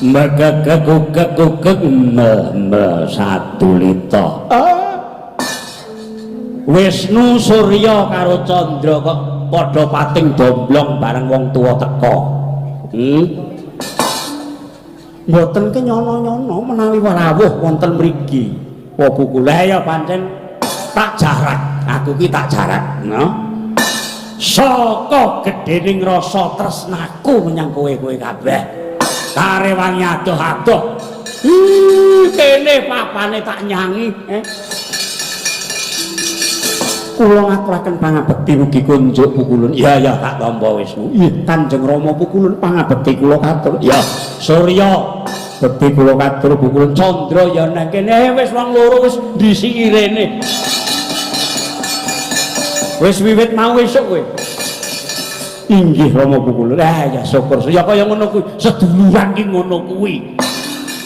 Megegegugegugeg mel satulita. Wisnu Surya karo Candra kok padha pating domblong bareng wong tuwa teka. Mboten ke nyono-nyono menawi rawuh wonten mriki. Apa pukule ya pancen tak jarak. Aku ki tak jarak, no. Saka gedhening rasa tresnaku menyang kowe-kowe kabeh. Karewangi adoh-adoh. Kene papane tak nyangi, Kula ngaturaken pangabekti mugi kunjuk pukulun. Ya ya tak tampa Wisnu. Ih, Kanjeng Rama pukulun pangabekti kula katur. Ya, Surya bekti kula katur pukulun. Candra ya nang kene wis wong loro wis ndisiki rene. Wis wiwit mau esuk kowe. Inggih Rama pukulun. Ah ya syukur. Ya kaya ngono kuwi, seduluran ki ngono kuwi.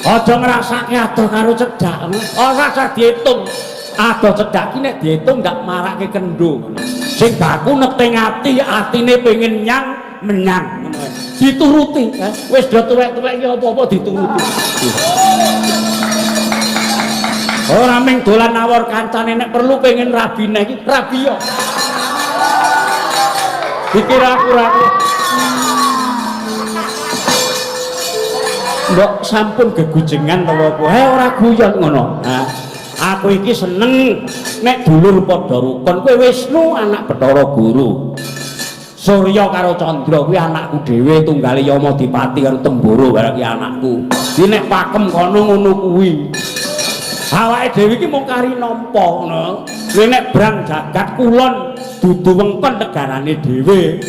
Aja ngrasake adoh karo cedhak. Ora usah diitung. Adoh cedhak ki nek diitung ndak marake kendho ngono. Sing baku neting ati, atine pengen nyang menyang ngono. Dituruti, wis do tuwek-tuwek ki apa-apa dituruti. Ora ming dolan awor kancane nek perlu pengen rabine iki rabi yo. Dikira aku rapi. Mbok sampun gegujengan to apa? Ora guyon ngono. Nah, aku iki seneng nek dulur padha rukun. Kowe Wisnu anak Bathara Guru. Surya karo Candra kuwi anakku dhewe, tunggale Yama Dipati karo Temboro barang ki anakku. Iki nek pakem kono ngono kuwi. Awake dhewe iki mung kari nampa ngono. Kowe nek brang jagat kulon dudu wengkon negarane dhewe.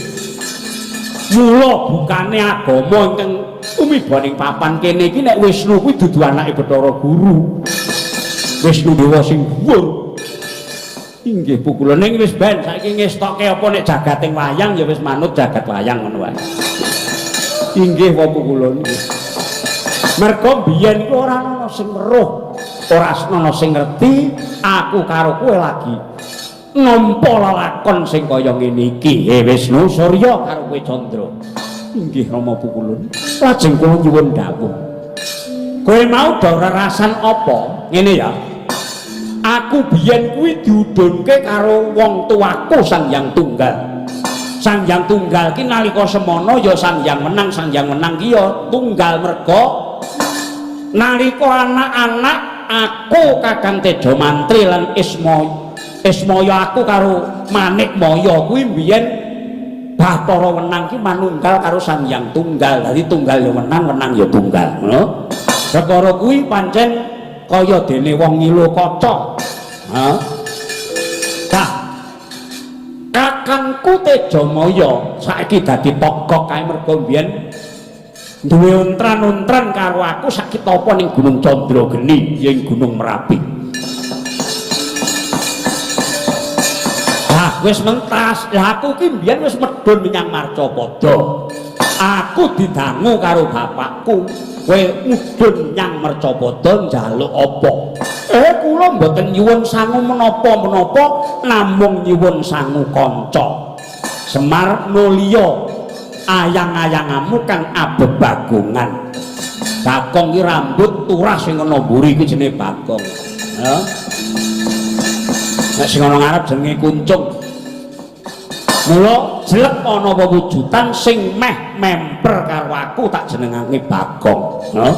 Mula bukane agama ingkang tumiba ning papan kene iki nek Wisnu kuwi dudu anake Bathara Guru. Wisnu dewa sing dhuwur. Inggih pukulun ning wis ben saiki ngestoke apa nek jagating wayang ya wis manut jagat wayang ngono wae. Inggih wa pukulun. Mergo biyen iku ora ana sing weruh, ora ana sing ngerti aku karo kowe lagi nampa lelakon sing kaya ngene iki. Wisnu Surya karo kowe Candra. Inggih Rama pukulun. Lajeng kula nyuwun dawuh. Kowe mau do rerasan apa? Ngene ya. Aku biyen kuwi diudhunke karo wong tuaku Sang Hyang Tunggal. Sang Hyang Tunggal ki nalika semono ya Sang Hyang Menang, Sang Hyang Menang ki ya tunggal merga nalika anak-anak aku Kakang Teja Mantri lan Ismaya aku karo Manikmaya kuwi biyen Bathara Wenang ki manunggal karo Sang Hyang Tunggal. Dadi tunggal ya wenang, wenang ya tunggal, ngono. Perkara kuwi pancen kaya dene wong ngilo kaca. Ha. Tah. Kakangku Tejamaya saiki dadi togok kae mergo biyen duwe untran-untran karo aku saiki tapa ning Gunung Candrageni ing Gunung Merapi. Lah wis mentas, lah aku ki mbiyen wis medhun menyang Marcapada. Aku didangu karo bapakku, kowe mudhun nyang Marcapada njaluk apa? Kula mboten nyuwun sangu menapa-menapa, namung nyuwun sangu kanca. Semar nulya ayang-ayangamu kang abebagongan. Bagong ki rambut turah sing ana mburi iki jenenge Bagong. Ya. Nek sing ana ngarep jenenge Kuncung. Mula jelek ana wewujudan sing meh memper karo aku tak jenengake Bagong, ya.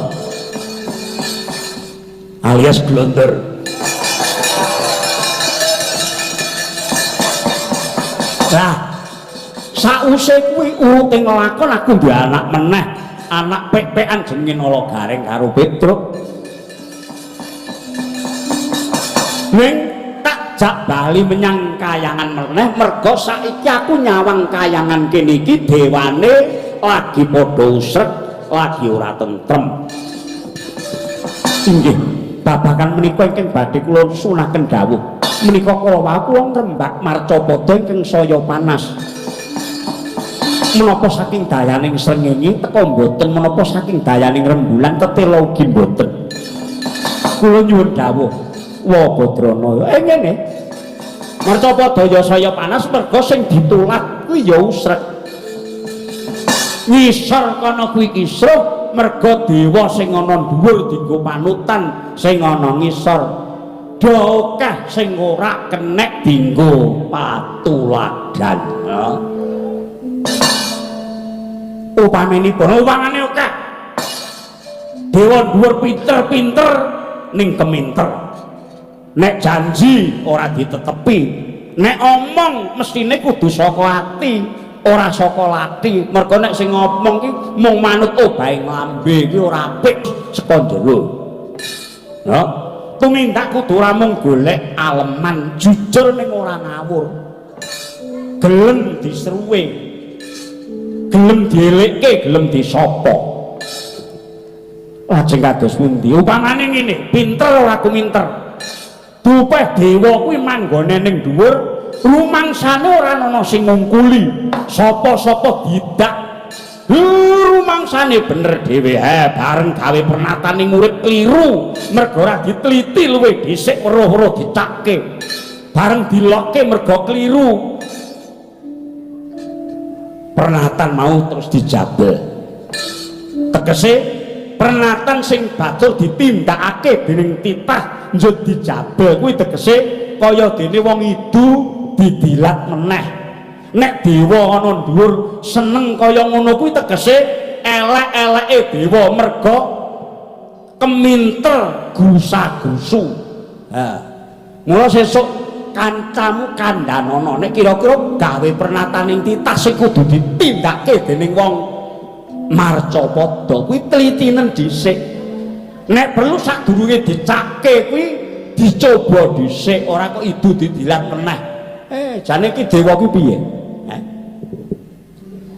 Alias glonder. Lah, sause kuwi urute nglakon aku duwe anak meneh, anak pek-pekan jenenge Nala Gareng karo Petruk. Ning tak jak bali menyang kayangan meneh merga saiki aku nyawang kayangan kene iki dewane lagi padha usrek, lagi ora tentrem. Inggih, babagan menika ingkang badhe kula sunaken dawuh. Menika kala wau kula ngrembak marcapada ingkang saya panas. Menapa saking dayaning srengenge teka mboten, menapa saking dayaning rembulan tetela ugi mboten. Kula nyuwun dawuh, Wa Badrana. Ngene. Marcapada ya saya panas merga sing ditulak kuwi ya usrek. Ngisor kana kuwi kisruh merga dewa sing ana dhuwur dienggo panutan sing ana ngisor. Do akeh sing ora kenek dienggo patuladan. Upaminipun upamane akeh. Dewa dhuwur pinter-pinter ning keminter. Nek janji ora ditetepi, nek omong mestine kudu saka ati, ora saka lati. Mergo nek sing ngomong ki mung manut obahe lambe ki ora apik saka jero. Ya, tumindak kudu ora mung golek aleman, jujur ning ora ngawur. Gelem diseruwe, gelem dielekke, gelem disapa. Lajeng kados pundi? Upamane ngene, pinter ora kuminter. Dupeh dewa kuwi manggone ning dhuwur, rumangsane ora ana sing ngungkuli. Sapa-sapa didak rumangsane bener dhewe. Bareng gawe pernatane urip kliru, mergo ora diteliti luwih dhisik weruh-weruh dicake. Bareng dilokke mergo kliru. Pernatan mau terus dijabel. Tegese pernatan sing batur ditindakake dening titah njut dijabel kuwi tegese kaya dene wong idu didilat meneh. Nek dewa ana dhuwur seneng kaya ngono kuwi tegese elek-eleke dewa merga keminter grusa-grusu. Ha. Mula sesuk kancamu kandhanono nek kira-kira gawe pernataning titah sing kudu ditindakake dening wong marcapada kuwi tlitinen dhisik. Nek perlu sadurunge dicake kuwi dicoba dhisik, ora kok idu didilat meneh. Jane iki dewa kuwi piye?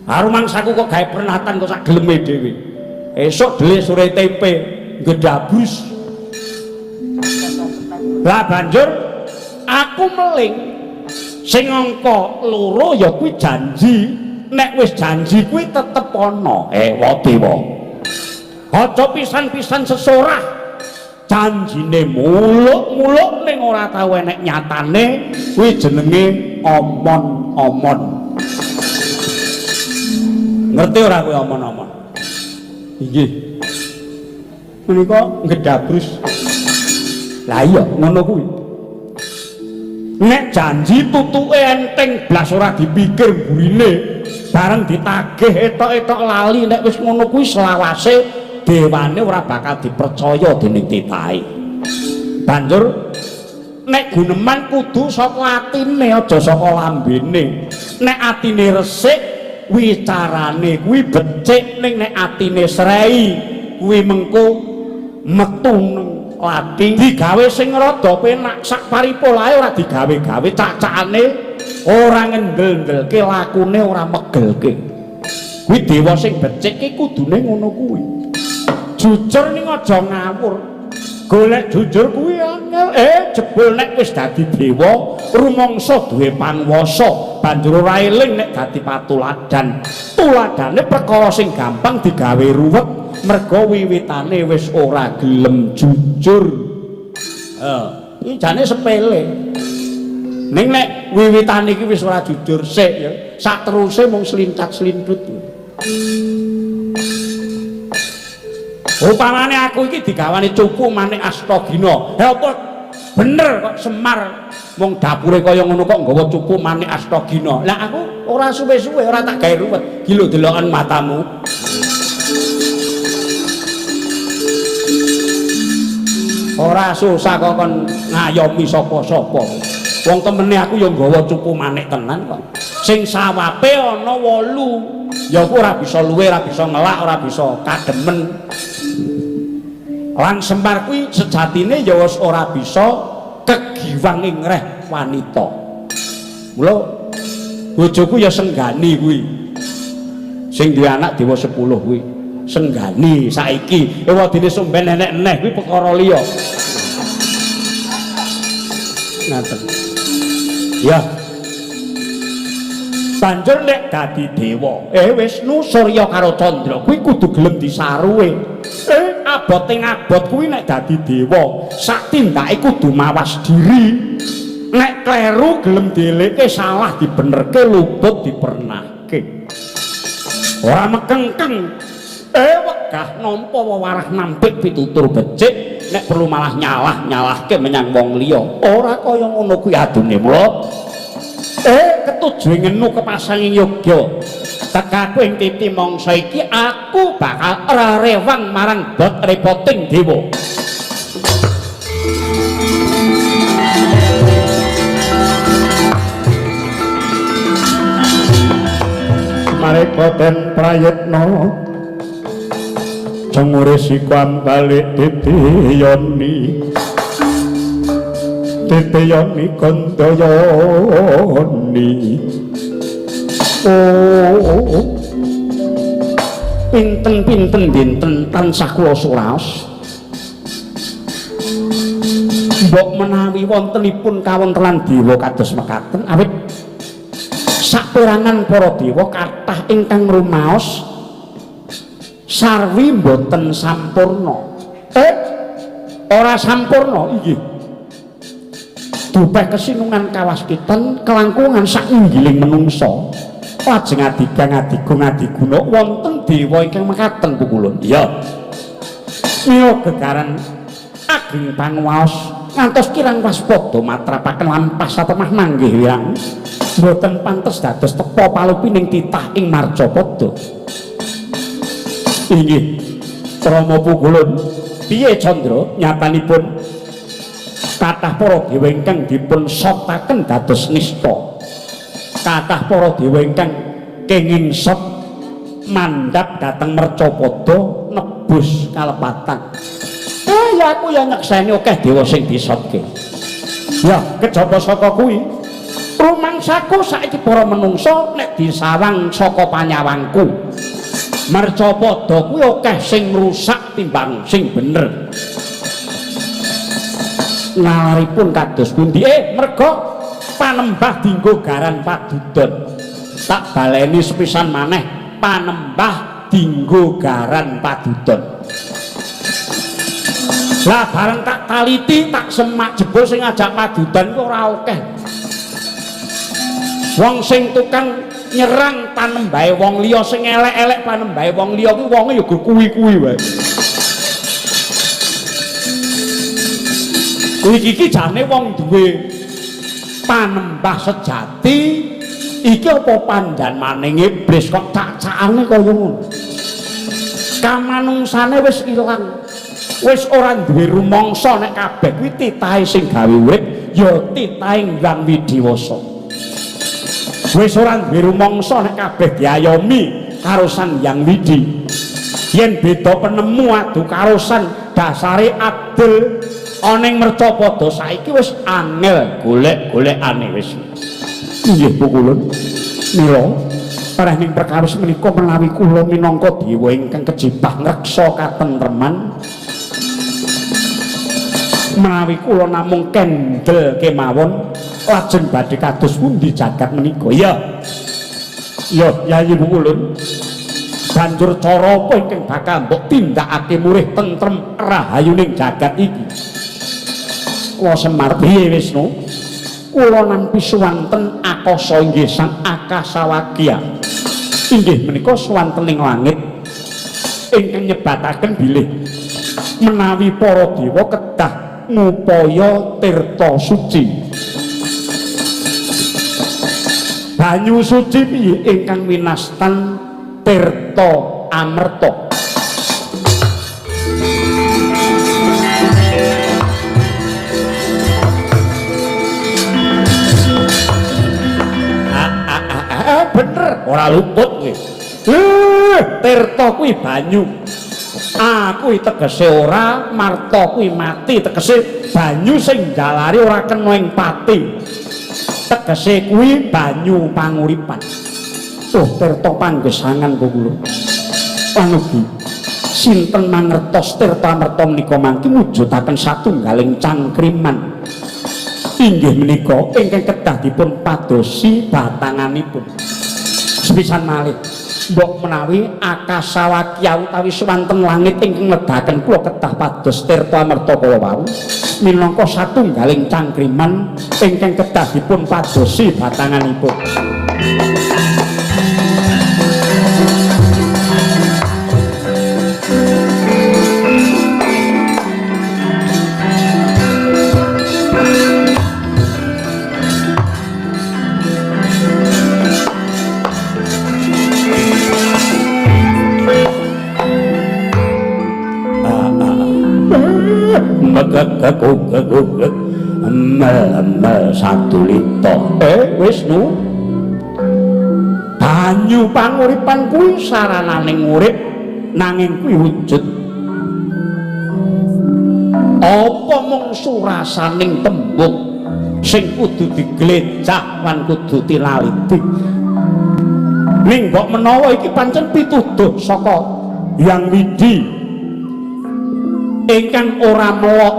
Rumangsaku kok gawe pernatan kok sak geleme dhewe. Esuk dhelik sore tempe nggedabrus. Lah banjur aku meling sing angka 2 ya kuwi janji. Nek wis janji kuwi tetep ana. Wa dewa. Aja pisan-pisan sesorah. Janjine muluk-muluk ning ora tau enek nyatane, kuwi jenenge omon-omon. Ngerti ora kowe omon-omon? Inggih. Menika nggedabrus. Lah iya, ngono kuwi. Nek janji tutuke enteng blas ora dipikir mburine, bareng ditagih etok-etok lali, nek wis ngono kuwi selawase dewane ora bakal dipercaya dening titahe. Banjur nek guneman kudu saka atine, aja saka lambene. Nek atine resik, wicarane kuwi becik, ning nek atine srei kuwi mengko metu nang lati. Digawe sing rada penak sak paripolahe ora digawe-gawe, cacakane ora ngendel-ndelke, lakune ora megelke. Kuwi dewa sing becik ki kudune ngono kuwi. Jujur ning aja ngawur. Golek jujur kuwi angel. Jebul nek wis dadi dewa rumangsa duwe panguwasa, banjur ora eling nek dadi patuladan. Tuladane perkara sing gampang digawe ruwet merga wiwitane wis ora gelem jujur. Iki jane sepele. Ning nek wiwitane iki wis ora jujur sik ya, sak teruse mung slintat-slintut. Upamane aku iki digawani cupu manik Astagina. Ha apa bener kok Semar mung dapure kaya ngono kok nggawa cupu manik Astagina. Lah aku ora suwe-suwe ora tak gawe ruwet. Ki lho deloken matamu. Ora susah kok kon ngayomi sapa-sapa. Wong temene aku ya nggawa cupu manik tenan kok. Sing sawape ana 8. Ya aku ora bisa luwe, ora bisa ngelak, ora bisa kademen. Lan Semar kuwi sejatine ya wis ora bisa kegiwang ing reh wanita. Mula bojoku ya senggani kuwi. Sing duwe anak dewa 10 kuwi senggani saiki. Ewadene sumben enek neh kuwi perkara liya. Ngaten. Ya. Banjur nek dadi dewa, Wisnu, Surya karo Candra kuwi kudu gelem disaruwe. Abote ngabot kuwi nek dadi dewa, sak tindake kudu mawas diri. Nek kleru gelem dielekke, salah dibenerke, luput dipernahke. Ora mekengkeng. Wegah nampa wewarah nampik pitutur becik, nek perlu malah nyalah-nyalahke menyang wong liya. Ora kaya ngono kuwi adune mula. Ketujuh ngenu kepasanging yogya. Tekaku ing titi mangsa iki aku bakal rerewang marang bot repoting dewa. Mareka den prayitna jengure siku ambalik titiyoni titiyoni kandayani. Oh, pinten-pinten dinten tansah kula suraos mbok menawi wontenipun kawontenan dewa kados mekaten, awit saperangan para dewa kathah ingkang rumaos sarwi mboten sampurna. Ora sampurna inggih. Dupeh kesinungan kawaskitan kelangkungan sak inggiling menungsa. Lajeng adigang adigung adiguna wonten dewa ingkang mekaten pukulun. Iya. Mila gegaran ageng panguwaos ngantos kirang waspada matrapaken lampah satemah manggih wirang. Mboten pantes dados tepa palupining titah ing marcapada. Inggih. Rama pukulun. Piye Candra nyatanipun kathah para dewa ingkang dipun sotaken dados nista. Kathah para dewa ingkang kenging sot mandhap dhateng mercapada nebus kalepatan. Ya aku ya nyekseni akeh dewa sing disotke. Ya kejaba saka kuwi rumangsaku saiki para menungsa nek disawang saka panyawangku. Mercapada kuwi akeh sing ngrusak timbang sing bener. Nalaripun kados pundi? Merga panembah dinggo garan padudon. Tak baleni sepisan maneh, panembah dinggo garan padudon. Lah bareng tak taliti, tak semak jebul sing ngajak padudan kuwi ora akeh. Wong sing tukang nyerang panembahe wong liya, sing elek-elek panembahe wong liya kuwi wonge ya kuwi-kuwi wae. Iki iki jane wong duwe panembah sejati iki apa pandan maning iblis kok cak-cakane kaya ngono. Kamanungsane wis ilang. Wis ora duwe rumangsa nek kabeh kuwi titahe sing gawe urip ya titahe Hyang Widiwasa. Wis ora duwe rumangsa nek kabeh diayomi karo Sang Hyang Widi. Yen beda penemu adu karosan dasare adil ana ing mercapada saiki wis angel golek-golekane wis. Inggih pukulun. Mila parahning perkawis menika menawi kula minangka dewa ingkang kejebah ngreksa katentreman, menawi kula namung kendel kemawon lajeng badhe kados pundi jagat menika? Iya. Iya, Yayi pukulun. Banjur cara apa ingkang bakal mbok tindakake murih tentrem rahayuning jagat iki? Kula Semar piye Wisnu? Kula nampi suwanten akasa inggih Sang Akasawagya. Inggih menika suwantening langit ingkang nyebataken bilih menawi para dewa kedah ngupaya tirta suci. Banyu suci piye ingkang winastan tirta amerta. Bener, ora luput kowe. Tirta kuwi banyu. Aku tegese ora, marta kuwi mati, tegese banyu sing njalari ora kena ing pati. Tegese kuwi banyu panguripan. Oh, tirta panggesangan kula. Lan ugi sinten mangertos tirta amerta menika mangke mujudaken satunggaling cangkriman. Inggih menika ingkang kedah dipun padosi batanganipun. Sepisan malih, mbok menawi akasawakya utawi swanten langit ingkang nedahaken kula kedah pados tirta amerta kala wau minangka satunggaling cangkriman ingkang kedah dipun padosi batanganipun. Mel-mel sadulita. Wisnu, banyu panguripan kuwi sarananing urip nanging kuwi wujud. Apa mung surasaning tembung sing kudu diglecah lan kudu tinaliti. Ning mbok menawa iki pancen pituduh saka Hyang Widi ingkang ora melok,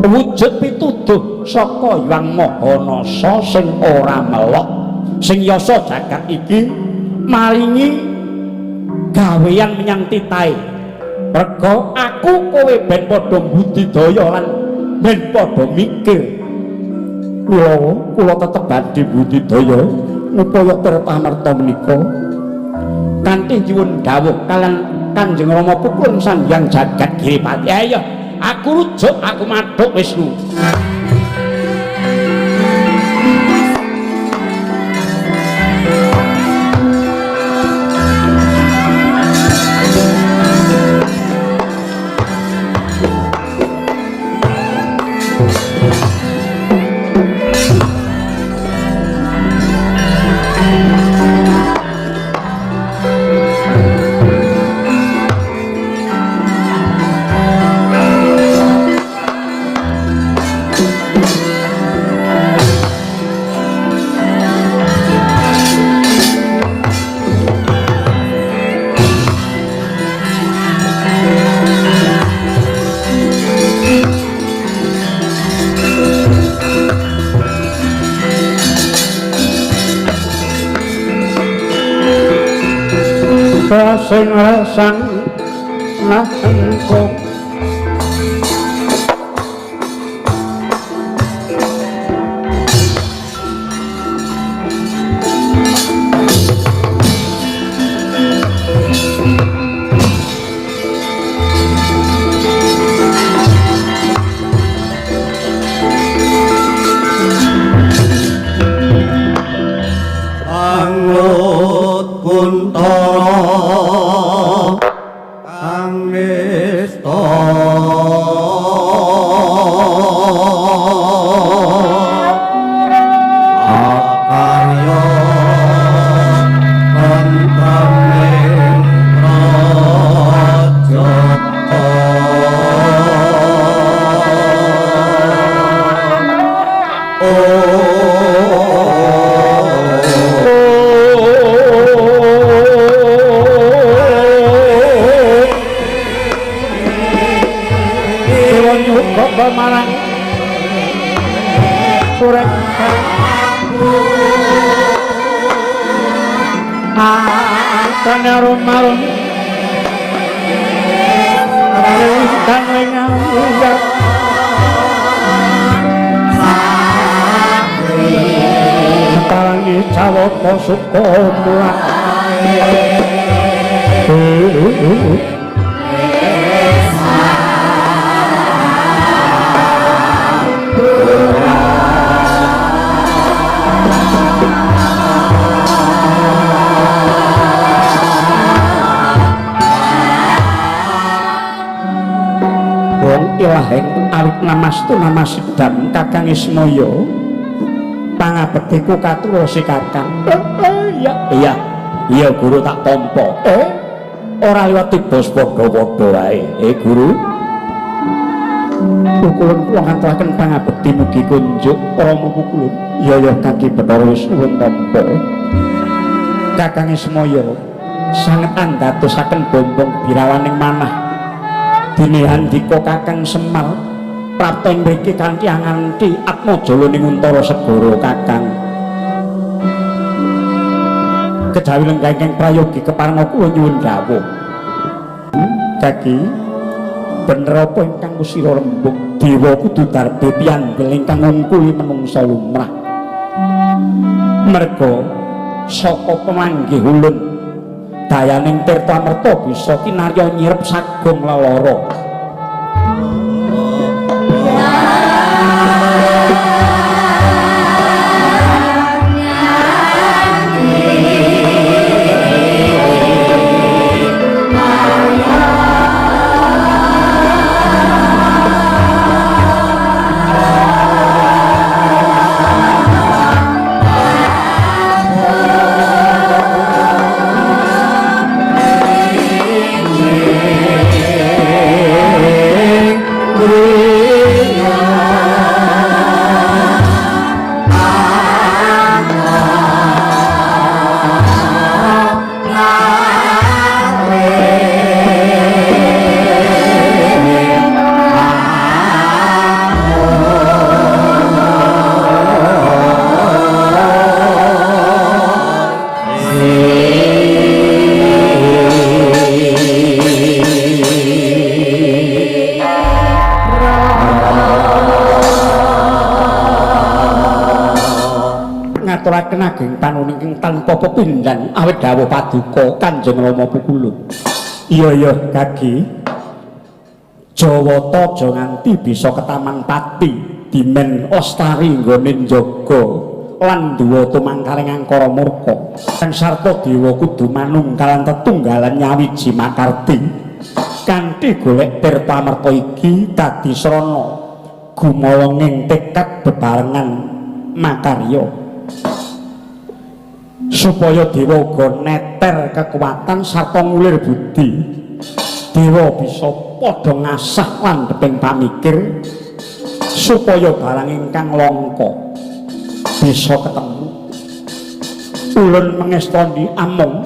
wujud pituduh saka Hyang Maha Nasa sing ora melok, sing yasa jagat iki maringi gaweyan menyang titahe. Merga aku kowe ben padha budidaya lan ben padha mikir. Mila kula tetep badhe budidaya ngupaya tirta amerta menika kanthi nyuwun dawuh kaliyan Kanjeng Rama Pupun Sang Hyang Jagat Giripati. Ayo aku rujuk, aku madhuk Wisnu. Sing rasang nahengko Angut kuntara kang nista akarya tentreming praja. Dewa nyuka marang sureng atane arum-arum kan ing awak parangi cawaka suka mulak. Wong ilaheng awit namastu namasidam Kakang Ismaya pangabektiku katura si Kakang. Iya iya iya guru tak tampa. Ora liwat tibos padha-padha wae. Guru Pukulun kula nganturaken pangabekti mugi kunjuk Rama Pukulun. Ya ya Kaki Bathara Wisnu tampa. Kakang Ismaya sanget andadosaken bombong birawaning manah. Dene handika Kakang Semar prapta ing mriki kanthi anganti atmajala ning Untara Segara Kakang. Kejawi lenggah ingkang prayogi kepareng kula nyuwun dawuh. Kaki bener apa ingkang sira rembug dewa kudu darbe piyandel ingkang ngungkuli menungsa lumrah. Merga saka pemanggih ulun dayaning Tirta Amerta bisa kinarya nyirep sagung lelara. Ngaturaken ageng panuwun ingkang tanpa pepindhan awit dawuh paduka Kanjeng Rama Pukulun. Iya iya Kaki. Jawata aja nganti bisa ketaman pati dimen lestari nggone njaga lan duwa tumangkaring angkara murka. Kang sarta dewa kudu manunggalan tetunggalan nyawiji makarti kanthi golek Tirta Amerta iki dadi srana gumolonging tekad bebarengan makarya supaya dewa uga neter kekuatan sarta ngulir budi. Dewa bisa padha ngasah landheping pamikir supaya barang ingkang langka bisa ketemu. Ulun mengestoni amung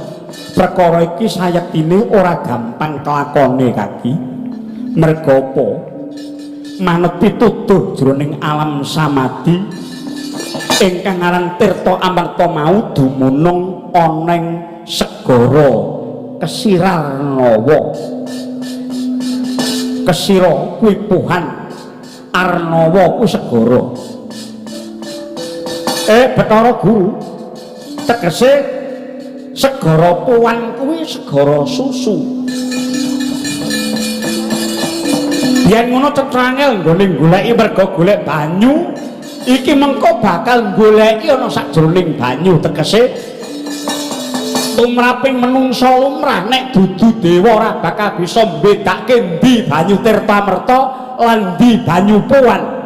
perkara iki sayektine ora gampang kelakone Kaki. Merga apa? Manut pituduh jroning alam samadhi ingkang aran Tirta Amerta mau dumunung ana ing segara Kesirarnawa. Kesira kuwi puhan, Arnawa kuwi segara. Bathara Guru, tegese segara puan kuwi segara susu. Yen ngono cetrangel nggone goleki merga golek banyu, iki mengko bakal goleki ana sakjroning banyu. Tegese tumraping menungsa lumrah nek dudu dewa ora bakal bisa mbedake endi banyu Tirta Amerta lan endi banyu puan.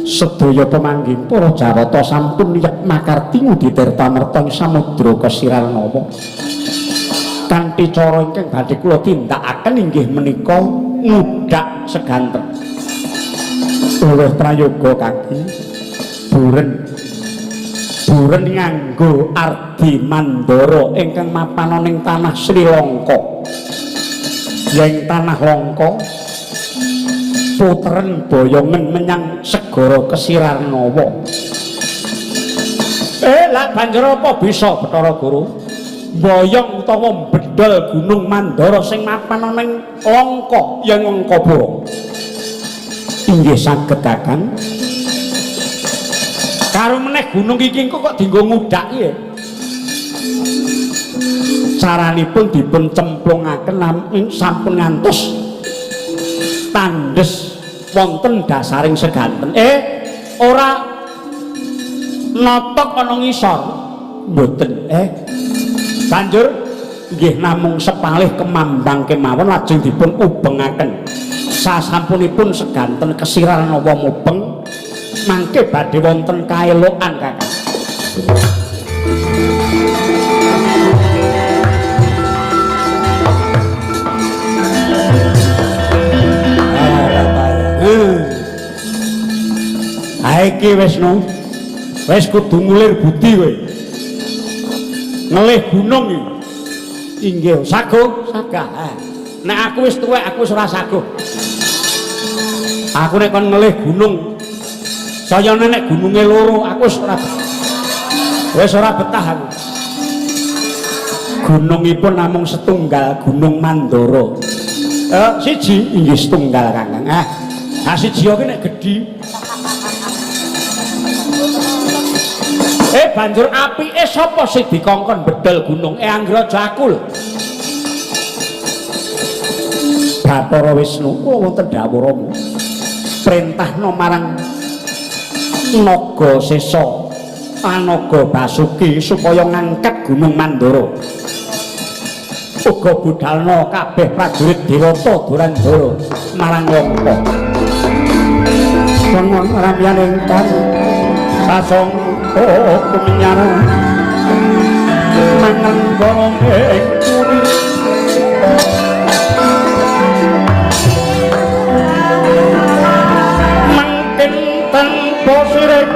Sedaya pemanggih para Jawata sampun yek makarti ngudi Tirta Amerta ing samudra Kesirarnawa. Kanthi cara ingkang badhe kula tindakaken inggih menika ngudhak seganten. Luwih prayoga Kaki, buren buren nganggo ardi mandara ingkang mapan ning tanah Sri Lanka. Yen tanah Lanka puteren boyongen menyang segara Kesirarnawa. Lah banjur apa bisa Bathara Guru boyong utawa bedol Gunung Mandara sing mapan ana ing Lanka yen Langkapura? Inggih saged Kakang. Karo meneh gunung iki engko kok dienggo ngudhak piye? Caranipun dipun cemplungaken namung sampun ngantos tandhes wonten dasaring seganten. Ora notok ana ngisor. Mboten. Banjur nggih namung sepalih kemambang kemawon lajeng dipun ubengaken. Sasampunipun seganten Kesirarnawa mubeng, Mangke badhe wonten kaelokan, Kakang. Ha iki Wisnu. Wis kudu ngulir budi kowe. Ngelih gunung iki. Inggih, saguh, sagah. Nek aku wis tuwek, aku wis ora saguh. Aku nek kon ngelih gunung, saya nek gununge loro, aku wis ora betah aku. Gunungipun namung setunggal, Gunung Mandara. Siji inggih setunggal, Kakang. Ah, siji iki nek gedhi. Banjur apike sapa sing dikongkon bedhel gunung? Anggraja aku lho. Bathara Wisnu kula wonten dawuh Rama. Prentahna marang Naga Sesa, Anaga Basuki supaya ngangkat Gunung Mandara. Uga budalna kabeh prajurit Dewata Durandara marang Langka. Wonten ramyan ingkang sasongko kuminyara mangan gorong ing puri. Mangkin tanpa sirik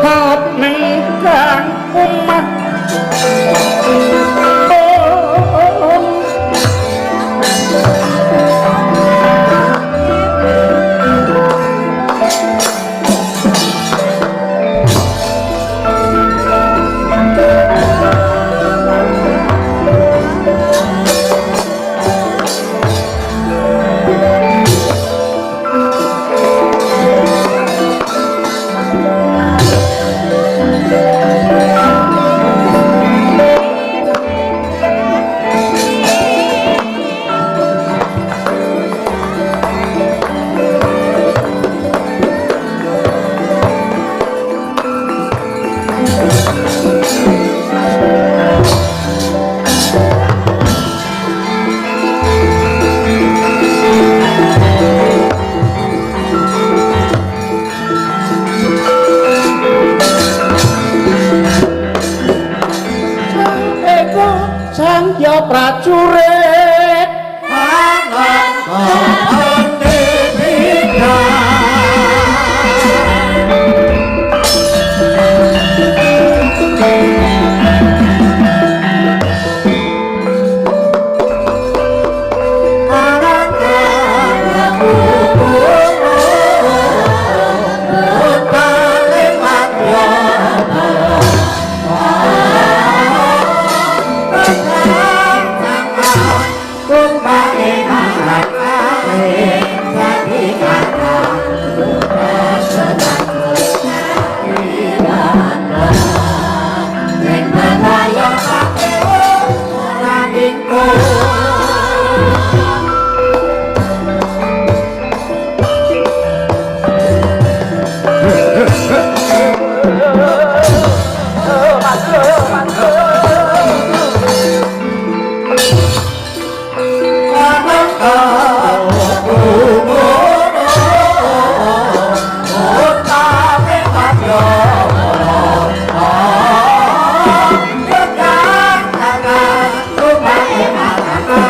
kalap ning kang omah. Prajurit Thank you.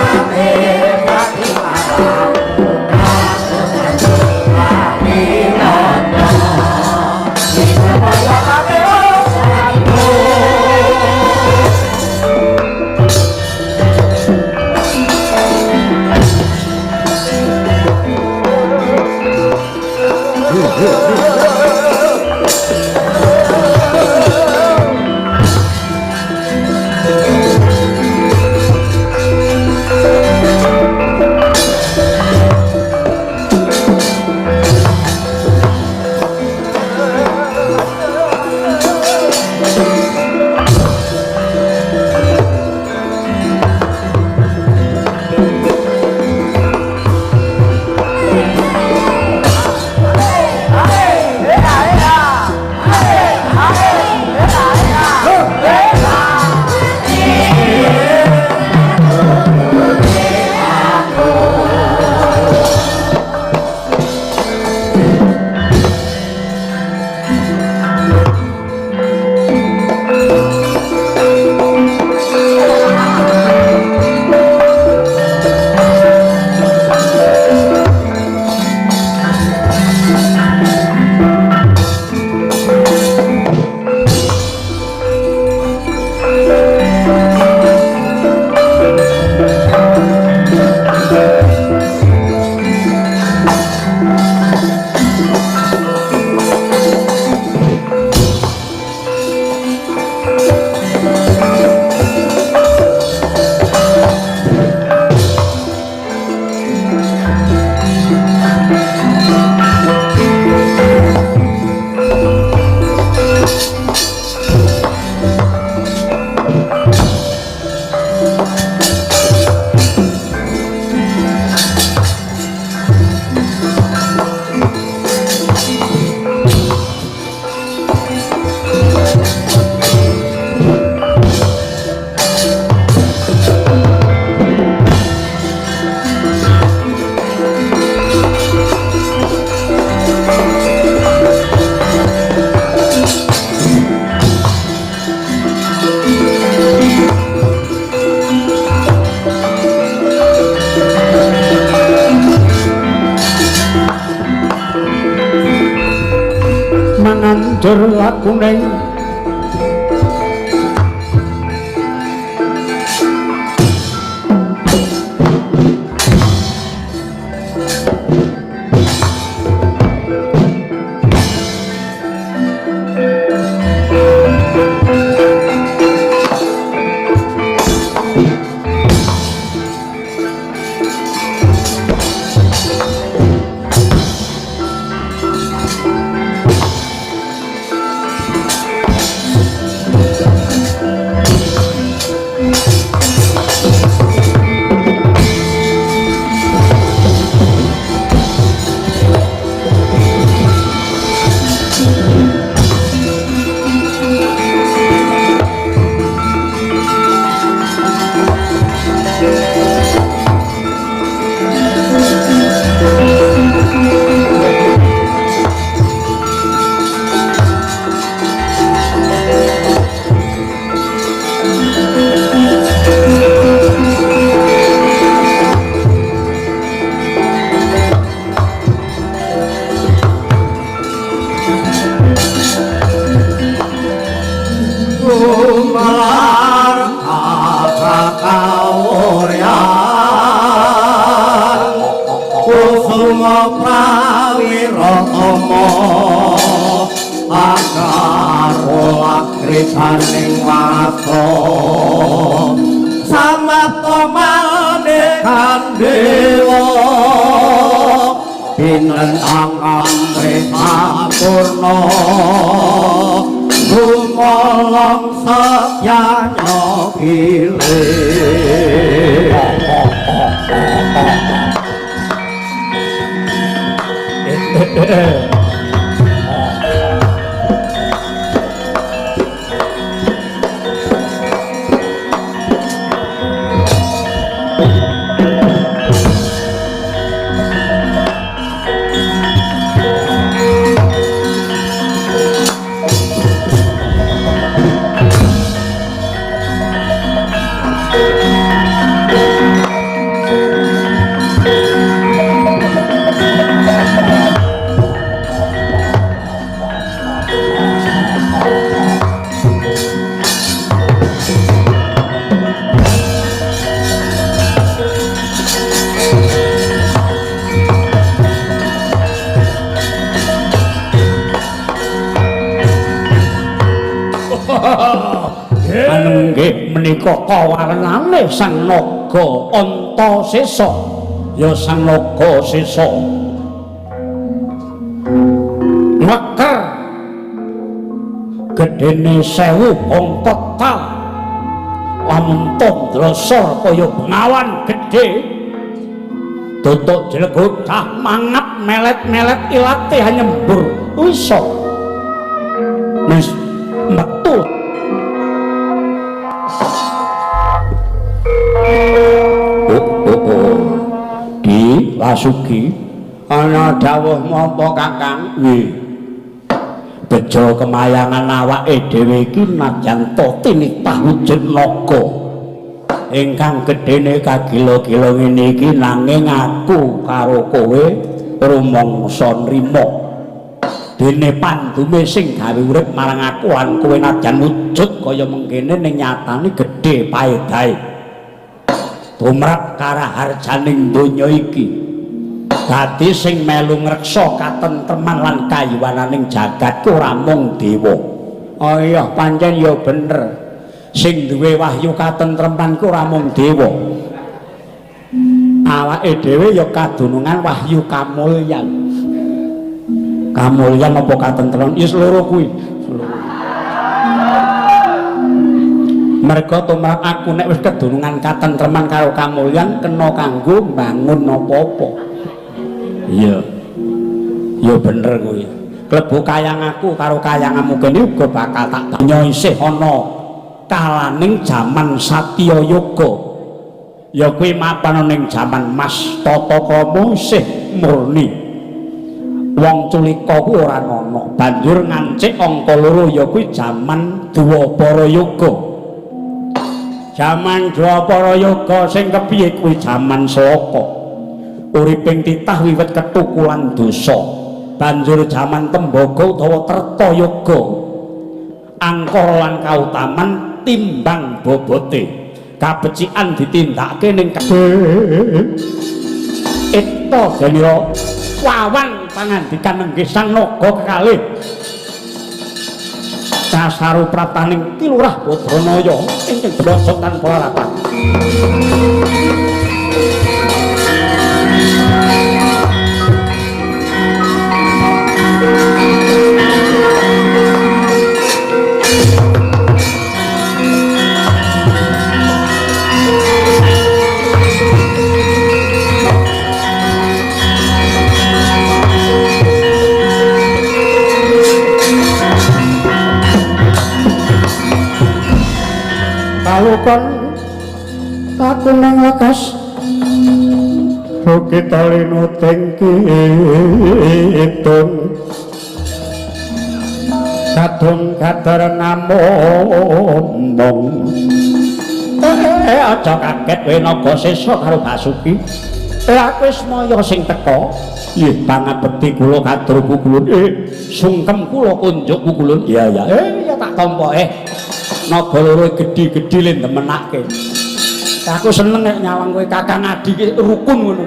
Mujur lakuning Gumelar kakawuryan Kusuma Prawira Tama Agar lakrisaning wastra Samapta manekan dewa Pinentang amrita purna Gumolong setyanya pilih. Anenggih menika kawarnane Sang Naga Antasesa. Ya Sang Naga Sesa. Weker gedene 1000 angka tal. Lamun tandra kaya bengawan gedhe. Tutuk jlegotah mangap melet-melet ilate nyembur wisa. Wis metu. Oh. Di Lasugi ana dawuh menapa Kakang? Nggih. Bejo kemayangan awake dhewe iki najan ta tinitah wujud naga ingkang gedene kagila-gila ngene iki, nanging aku karo kowe rumangsa nrima dene pandume sing gawe urip marang aku lan kowe najan wujud kaya mengkene ning nyatane gedhe paedahe tumrap karaharjaning donya iki. Dadi sing melu ngreksa katentreman lan kayuwananing jagat ku ora mung dewa. Oh iya, pancen ya bener. Sing duwe wahyu katentreman ku ora mung dewa. Awake dhewe ya kadunungan wahyu kamulyan. Kamulyan apa katentreman? Ya loro kuwi. Merga tumrap aku nek wis kedunungan katentreman karo kamulyan kena kanggo mbangun apa-apa. Iya. Ya bener kuwi. Klebu kayang aku karo kayanganmu kene uga bakal tak tanya isih ana kalaning jaman Satya Yoga. Ya kuwi mapan ning jaman Mas tata krama isih murni. Wong culika kuwi ora ana. Banjur ngancik angka 2 ya kuwi jaman Dwapara Yoga. Jaman Dwapara Yoga sing kepiye kuwi jaman Saka. Uriping titah wiwit ketukulan dosa. Banjur jaman tembaga utawa Tretayoga. Angkara lan kautaman timbang bobote. Kabecikan ditindakake ning Eta Denira wawan pangandikan nenggih Sang Naga kekalih. Kasaru praptaning Ki Lurah Badranaya ingkang blojok tanpa harapan. Palukon kakunang lekas bukit linuting kidung kadung kadar ngamombong. Aja kaget kowe Naga Sesa karo Basuki. Aku wis maya sing teka. Nggih pangabekti kula katur pukulun. Sungkem kula kunjuk pukulun. Iya ya. Ya tak tampa. Naga loro gedhi-gedhi le ndemenake. Aku seneng nek nyawang kowe Kakang Adi ki rukun ngono.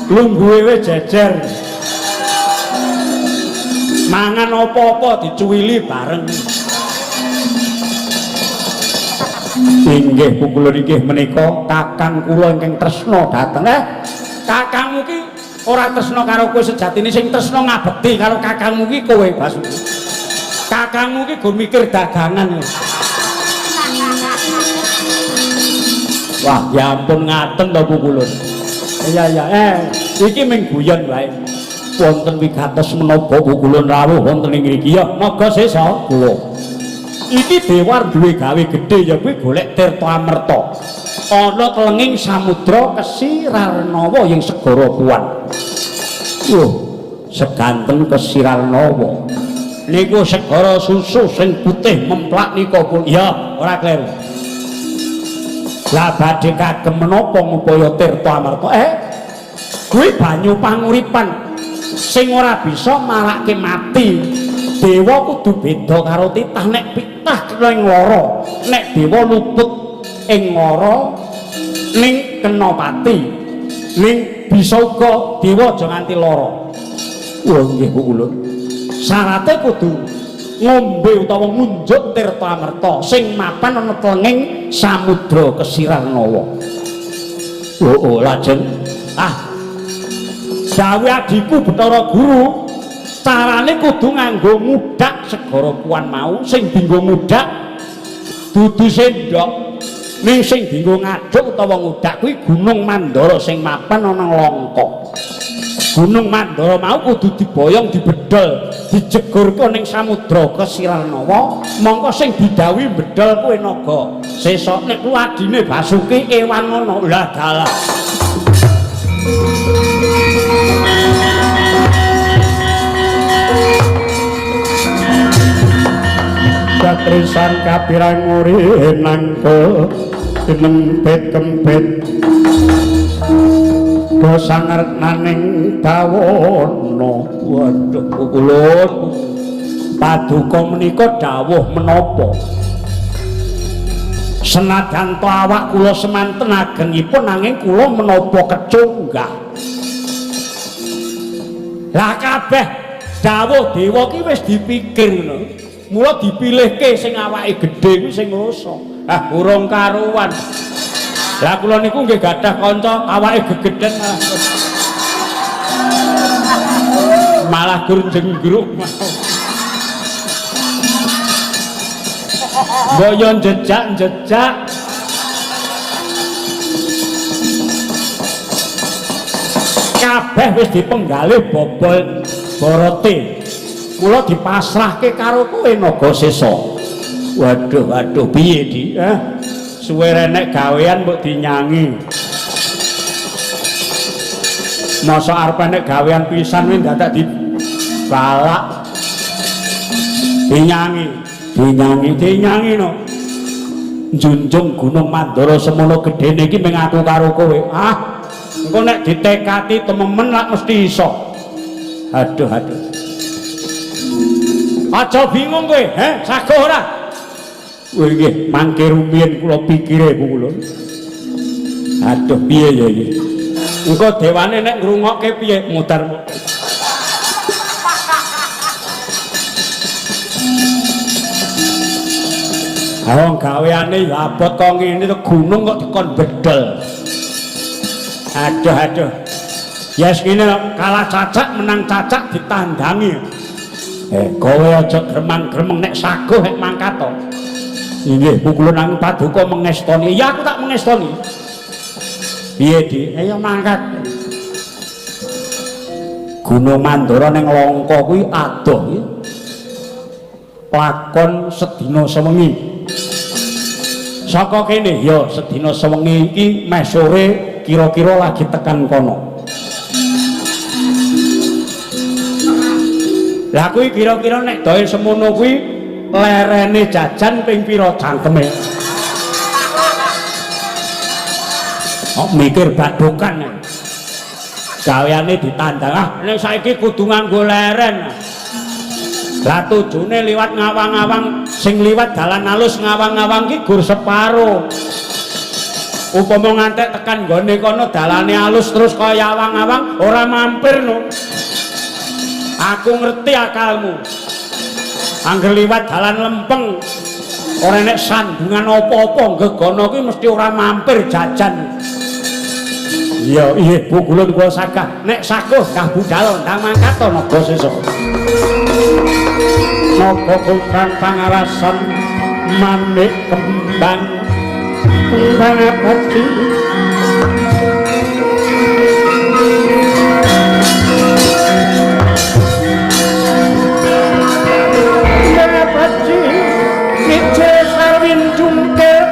Lungguhe wis jejer. Mangan apa-apa dicuwili bareng. Inggih pukulun inggih menika kakang kula ingkang tresna dhateng. Kakangmu ki ora tresna karo kowe sejatine, sing tresna ngabekti karo kakangmu ki kowe Basuki. Kakangmu ki go mikir dagangan. Wah, ya ampun ngaten to pukulun. Iya ya, iki mung guyon wae. Wonten wigatos menapa pukulun rawuh wonten ing mriki ya Naga Sesa kula. Iki dewa duwe gawe gedhe ya kuwi golek Tirta Amerta. Ana telenging samudra Kesirarnawa ing segara Kuwan. Wah, seganteng Kesirarnawa. Niku segara susu sing putih memplak nika pun. Ya, ora kleru. Lah badhe kagem menapa ngupaya Tirta Amerta? Kuwi banyu panguripan sing ora bisa marake mati. Dewa kudu beda karo titah. Nek pitah kena ing lara, nek dewa luput ing lara ning kena pati. Ning bisa uga dewa aja nganti lara. Wah nggih pukulun. Syarate kudu ngombe utawa ngunjuk Tirta Amerta sing mapan ana telenging samudra Kesirarnawa. Oh, lajeng dawuh adhiku Bathara Guru, carane kudu nganggo mudhak segara Kuwan mau. Sing dienggo mudhak dudu sendok, ning sing dienggo ngaduk utawa ngudhak kuwi Gunung Mandara sing mapan ana Langka. Gunung Mandara mau kudu diboyong, dibedol, dijegurke ning samudra Kesirarnawa. Mongko sing didhawuhi bedol kuwi Naga Sesa. Nek kuwi adine Basuki ewan ngono. Lah dalah. Katrisan kapirang uri nangko tinempit kempit dosangernaning dawono. Waduh pukulun, paduka menika dawuh menapa? Senajan to awak kula semanten agengipun, nanging kula menapa kecunggah. Lah kabeh dawuh dewa ki wis dipikir ngono. Mula dipilihke sing awake gedhe kuwi sing ngloso. Ah urung karuan. Lah kula niku nggih gadah kanca awake gegeden malah gur jenggruk. Mbok yo jejak-jejak. Kabeh wis dipenggalih bobol borote. Kula dipasrahke karo kowe Naga Sesa. Waduh, waduh piye, Dik? Suwe renek gawean mbok dinyangi. Masa arep enek gawean pisan kuwi dadak dibalak. Dinyangi, dinyangi, dinyangi no. Njunjung Gunung Mandara semono gedhene iki mung aku karo kowe. Ah, engko nek ditekati tememen lak mesti iso. Aduh aduh. Aja bingung kowe, he? Saguh ora? Kowe nggih mangke rumiyin kula pikire kula. Aduh piye ya iki? Engko dewane nek ngrungokke piye mudar-mudar. Wong gaweane ya abot kok ngene to gunung kok dikon bedhel. Aduh aduh. Ya wis ngene kalah cacak menang cacak ditandangi. Kowe aja gremang-gremeng nek saguh nek mangkat to. Inggih, pukulun nang paduka mengestoni. Ya aku tak mengestoni. Piye, Dik? Ayo mangkat. Gunung Mandara ning Langka kuwi adoh iki. Lakon sedina sewengi. Saka kene ya sedina sewengi iki meh sore kira-kira lagi tekan kono. Lah kuwi kira-kira nek doe semono kuwi lerene jajan ping pira cangkeme. Kok mikir badokan. Gaweane ditandang, ah nek saiki kudu nganggo leren. Lah tujune liwat ngawang-awang, sing liwat dalan alus ngawang-awang ki gur separo. Upama ngantek tekan nggone kono dalane alus terus kaya awang-awang ora mampir no. Aku ngerti akalmu. Angger liwat dalan lempeng ora nek sandungan apa-apa nggegono kuwi mesti ora mampir jajan. Iya, iya Bu kula kula sagah. Nek saguh ndang budal ndang mangkat to naga sesuk. Naga kang pangarasan manik kembang kembang abadi. Kembang abadi ije sarwin jungkir.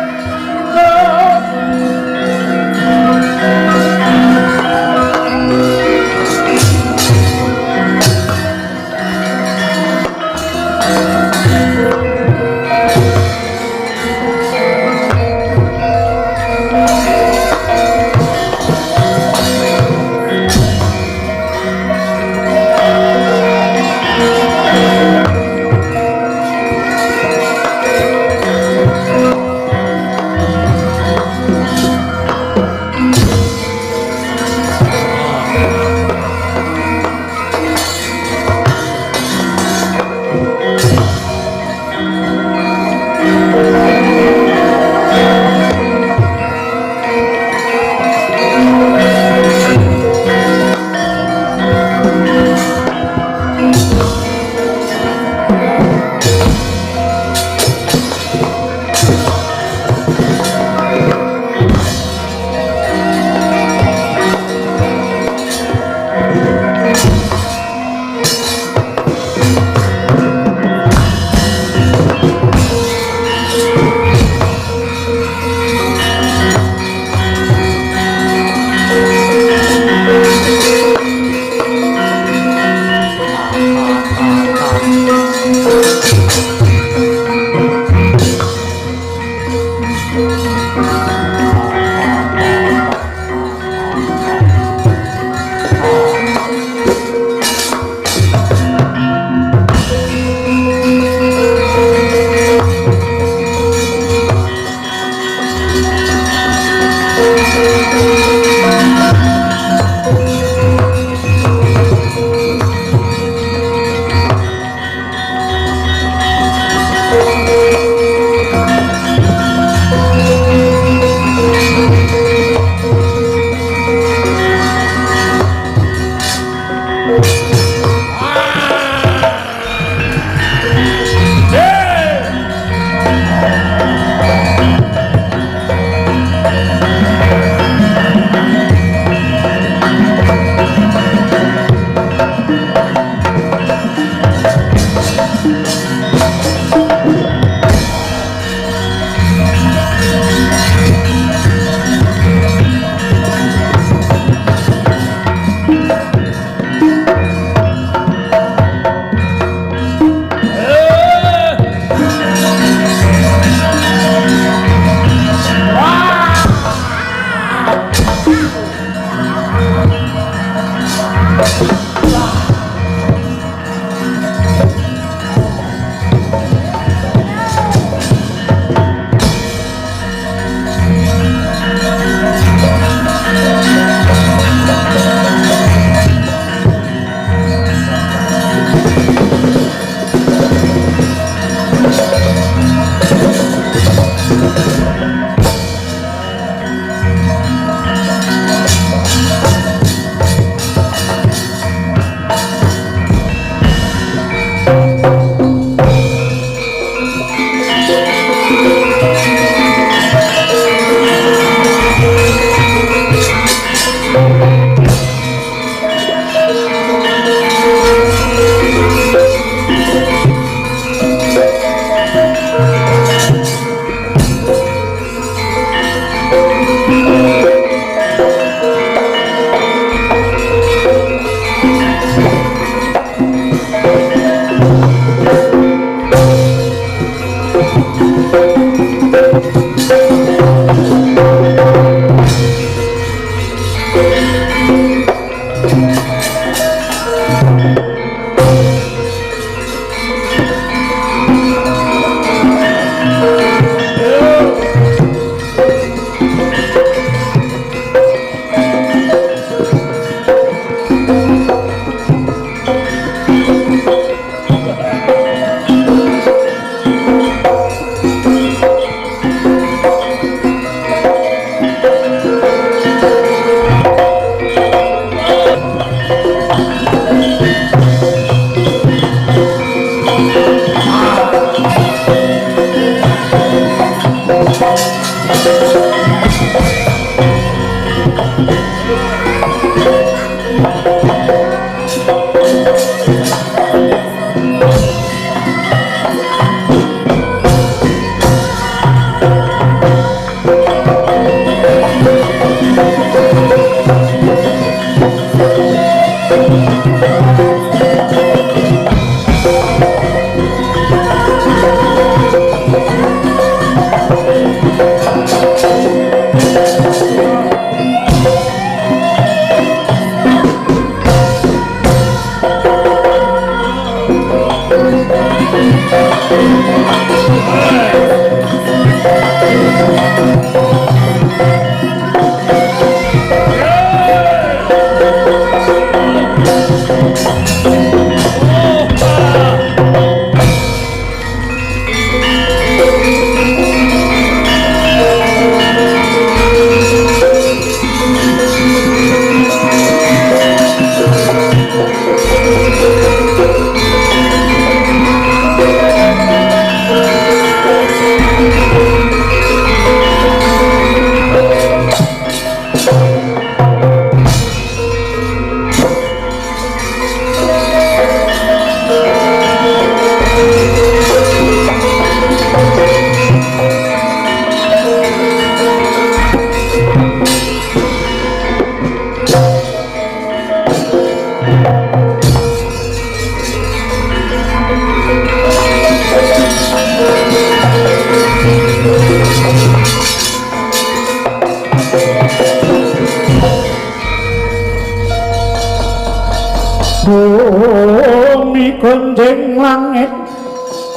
Bumi gonjing langit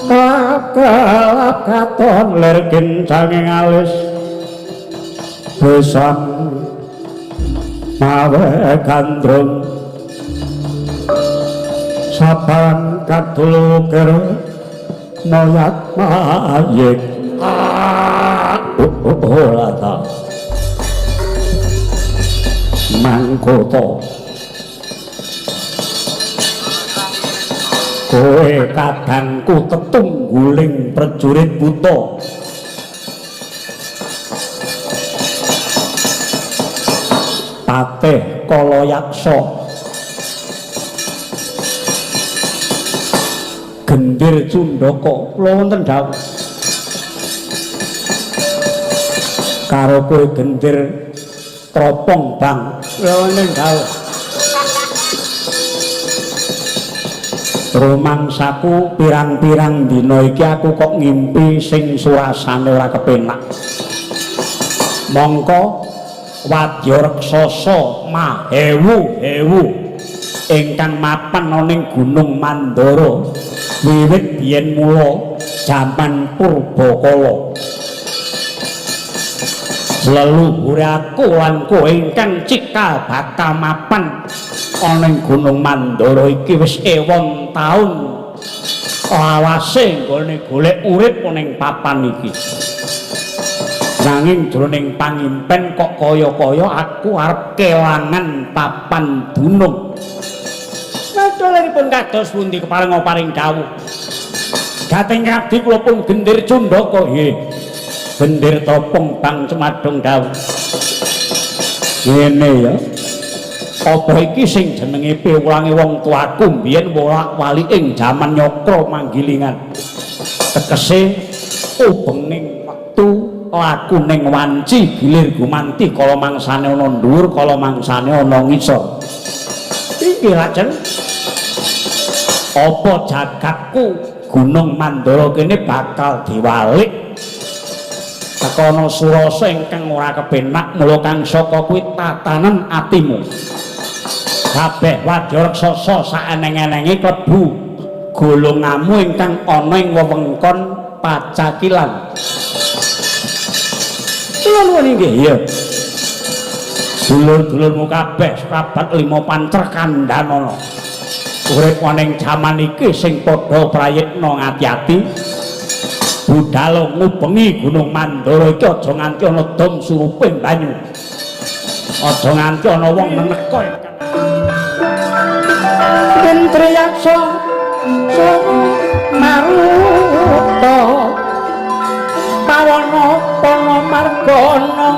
kelap-kelap katon lir kincanging alis besang mawe gandrung saban kadul ukir moyat mayik ora mangkota kowe kadangku tetungguling prajurit buta patih Kalayaksa Gendir Cundaka kula wonten dawuh karo kowe Gendir Tropong Bang kula wonten dawuh. Rumangsaku pirang-pirang dina iki aku kok ngimpi sing surasane ora kepenak. Mongko wadya raksasa mahewu-hewu ingkang mapan ana ing Gunung Mandara wiwit biyen mula jaman purbakala. Leluhure aku lan kowe ingkang cikal bakal mapan ana ing Gunung Mandara iki wis ewon taun lawase nggone golek urip ning papan iki. Nanging jroning pangimpen kok kaya-kaya aku arep kelangan papan dunung. Kadolenipun kados pundi kepareng paring dawuh. Dhateng abdi kula pun Gendir Cundaka nggih. Gendir Topong Bang Cemadung dawuh. Ngene ya. Apa iki sing jenenge piwulange wong tuaku mbiyen wolak-walik ing jaman nyakra manggilingan. Tegese ubenging wektu lakuning wanci gilir gumanti kala mangsane ana dhuwur kala mangsane ana ngisor. Iki lajeng apa jagatku Gunung Mandara kene bakal diwalik tekono surasa ingkang ora kepenak mula kang saka kuwi tatanen atimu. Kabeh wadya raksasa saeneng-enenge klebu golonganmu ingkang ana ing wewengkon Pacakilan. Kula nuwun inggih. Iya. Dulur-dulurmu kabeh sahabat lima pancer kandhanana. Urip ana ing jaman iki sing padha prayitna ngati-ati. Budal ngubengi Gunung Mandara iki aja nganti ana dom surupe banyu. Aja nganti ana wong neneka ingkang Intriyaksa Maruta pawana pana marta kono.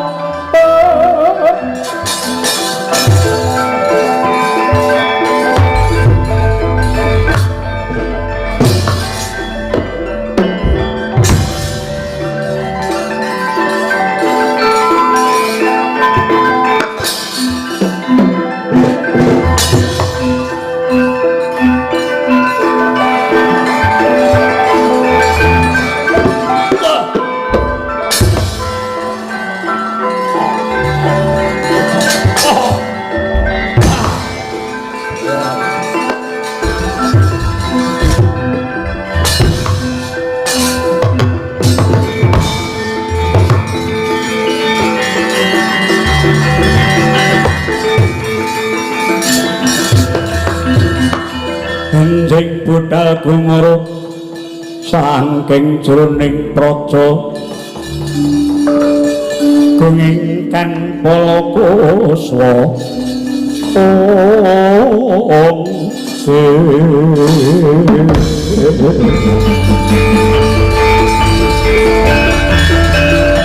Enjing budal gumuruh saking jroning praja gungingkan palakuswa. Om.